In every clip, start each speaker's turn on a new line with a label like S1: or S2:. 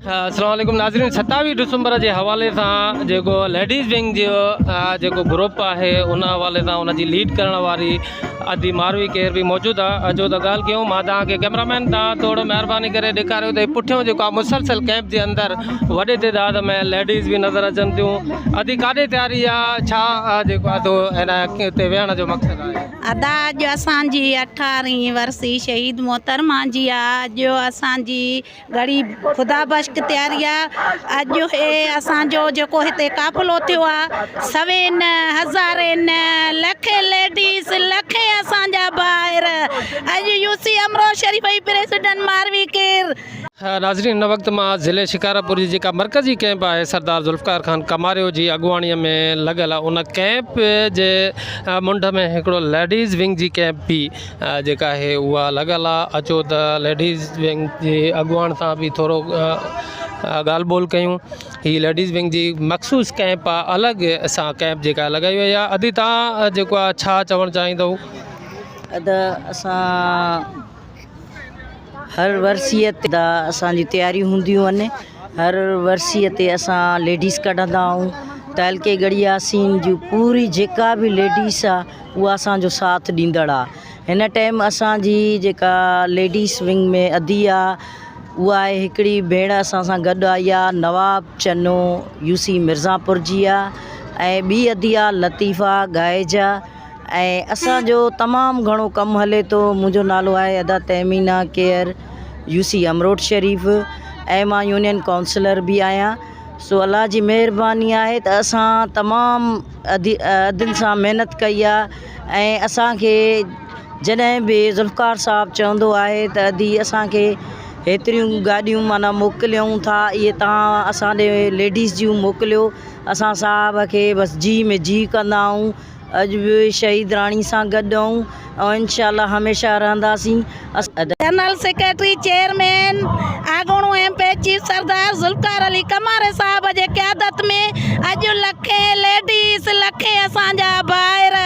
S1: السلام عليڪم ناظرين ستاويهه ڊسمبر جي حوالي سان جيڪو ليڊيز ونگ جو جيڪو گروپ آهي ان حوالي سان ان جي ليڊ ڪرڻ واري ادي ماروي ڪير به موجود آهي اچو ته ڳالهه ڪيون مان توهان کي ڪئميرا مين تان ٿورو مهرباني ڪري ڏيکاريو ته پٺيون جيڪو آهي مسلسل ڪئمپ جي اندر وڏي تعداد ۾ ليڊيز به نظر اچن ٿيون ادي ڪاڏي تياري آهي ڇا جيڪو آهي تو هن هتي ويهڻ جو مقصد آهي
S2: ادا اڄ اسان جي اٺارهين ورسي شهيد محترمه جي آ اڄ اسان جي ڳڙهي خدا بخش تياري آ اڄ هي اسان جو جيڪو هتي قافلو ٿيو آ سوين هزارين لکين ليڊيز لکين اسان جا ڀائر اڄ يو سي امروهه شريف جي پريزيڊنٽ ماروي ڪير.
S1: ناظرين هن وقت مان ضلعي شڪارپور جي جيڪا مرڪزي ڪئمپ آهي سردار ذوالفقار خان ڪماريو جي اڳواڻي ۾ لڳل ان ڪئمپ جي منڍ ۾ هڪڙو ليڊيز ونگ جي ڪئمپ به جيڪا آهي اها لڳل آ اچو ته ليڊيز ونگ جي اڳواڻ سان به ٿورو ڳالهه ٻولهه ڪيون هي ليڊيز ونگ جي مخصوص ڪئمپ آ الڳ سان ڪئمپ جيڪا لڳائي وئي آ ادي تان جيڪو آ ڇا چوڻ چاهيندو.
S3: ادا اسان هر ورسيء تي اسان جون تياريون هونديون آهن هر ورسيء تي اسان ليڊيز ڪڍندا آهيون تعلقي ڳڙهي ياسين جون پوري جيڪا به ليڊيز آ اها اسان جو ساٿ ڏيندڙ آ هن ٽائيم اسان جي جيڪا ليڊيز ونگ ۾ ادي آ اها آهي هڪڙي ڀيڻ اسان سان گڏ آئي آ نواب چنو يو سي مرزاپور جي آ ۽ ٻي ادي آ لطيفه ڳائيجا ۽ اسان جو تمام گهڻو ڪم هلي ٿو منهنجو نالو آهي ادا تهمينه ڪيئر يو سي امروٽ شريف ۽ مان يونين ڪائونسلر به آهيان سو الله جي مهرباني آهي ته اسان تمام ادي ادين سان محنت ڪئي آهي ۽ اسان کي جڏهن به ذوالفقار صاحب چوندو آهي ته ادي اسان کي هيتريون گاڏيون معنيٰ موڪليون ٿا اهي توهان اسان ڏي ليڊيز جون موڪليو اسان صاحب کي بس جي ۾ جي ڪندا آهيون اڄ به شهيد راڻي سان گڏ آهيون ۽ انشاء الله هميشه رهنداسين.
S2: جنرل سيڪريٽري چيئرمين آڳوڻو M P chief Sardar Zulfiqar Ali Kamari صاحب جي قيادت ۾ اڄ لکين ليڊيز لکين اسان جا ڀائر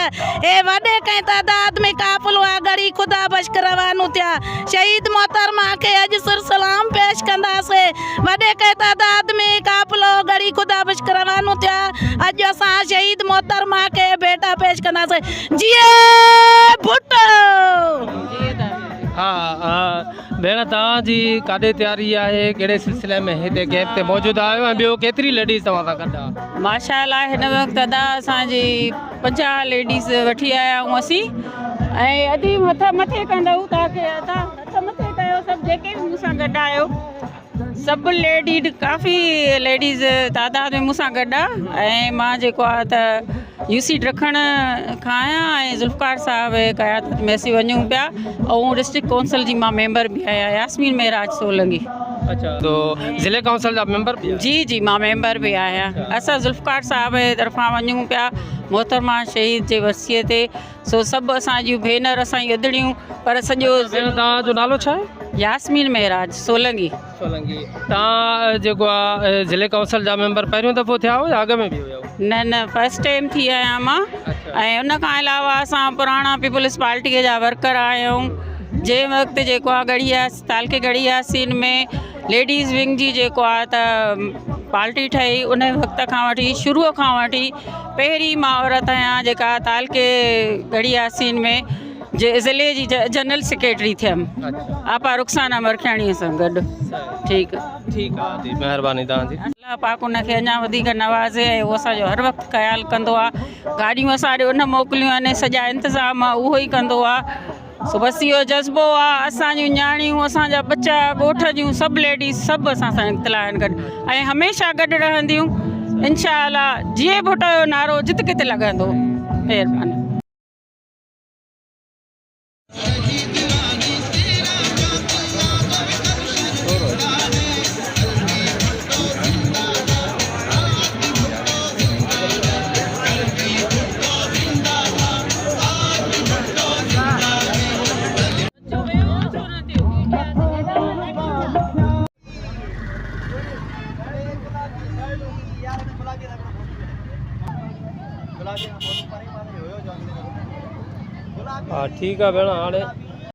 S2: هي وڏي ڪنهن تعداد ۾ قافلو آ ڳڙهي خدا بخش روانو ٿيا شهيد محترمه کي اڄ سر سلام پيش ڪنداسي وڏي ڪنهن تعداد ۾ قافلو ڳڙهي خدا بخش روانو ٿيا اڄ اسان شهيد محترمه کي ڀيٽا پيش ڪنداسين جيئي ڀٽو.
S1: ها ڀيڻ توهان جي ڪاڏي تياري آهي ڪهڙي سلسلي ۾ هتي ڪيمپ تي موجود آهيو ۽ ٻيو ڪيتري ليڊيز توهان سان گڏ آهي.
S4: ماشاء الله هن وقت ادا اسان جي 50 ليڊيز وٺي آيا آهيون اسين ۽ ادي هٿ مٿي ڪندؤ توهان کي ادا هٿ مٿي ڪيو سڀ جيڪي به مون سان گڏ آهيو سڀ ليڊيز ڪافي ليڊيز تعداد ۾ مون سان گڏ آ ۽ مان جيڪو آ ته يو سي ڊکڻ کان آهيان ۽ ذوالفقار صاحب جي قيادت ۾ اسين وڃون پيا ۽ ڊسٽرڪٽ ڪونسل جي مان ميمبر به آهيان ياسمين معراج سولنگي.
S1: اچھا تو ضلع ڪونسل جا ميمبر به
S4: جي جي مان ميمبر به آهيان اسان ذوالفقار صاحب جي طرفان وڃون پيا محترمه شهيد جي ورسي تي سو سڀ اسان جون ڀينر اسان جون ادڙيون پر سڄو
S1: ڀيڻ توهان جو نالو ڇا آهي؟
S4: ياسمين معراج سولنگي.
S1: سولنگي توهان جيڪو آ ضلعي ڪائونسل جا ميمبر پهريون دفعو ٿيا آهيو يا اڳ ۾ به هيو؟
S4: نه نه فرسٽ ٽائيم ٿي آهيان مان ۽ ان کان علاوه اسان پراڻا پيپلز پارٽي جا ورڪر آهيون جنهن وقت جيڪو آ ڳڙهي ياس تعلقي ڳڙهي ياسين ۾ ليڊيز ونگ جي جيڪو آ ته پارٽي ٺهي ان وقت کان وٺي شروع کان وٺي پهرين مان عورت آهيان جيڪا تعلقي ڳڙهي ياسين ۾ جي ضلعي جي جنرل سيڪريٽري ٿيم آپا رخسانه مرکياڻي سان گڏ ٺيڪ
S1: ٺيڪ آ جي مهرباني توهان جي.
S4: الله پاڪ ان کي اڃا وڌيڪ نوازي ۽ هو اسان جو هر وقت خيال ڪندو آ گاڏيون اسان ڏي ان موڪليون آهن سڄا انتظام اهو ئي ڪندو آ سو بس اهو جذبو آ اسان جون نياڻيون اسان جا ٻچا ڳوٺ جون سڀ ليڊيز سڀ اسان سان نڪتل آهن گڏ ۽ هميشه گڏ رهنديون انشاء الله جيئي ڀٽو جو نعرو جت ڪٿي لڳندو مهرباني.
S1: ها ٺيڪ آ ڀيڻ هاڻي.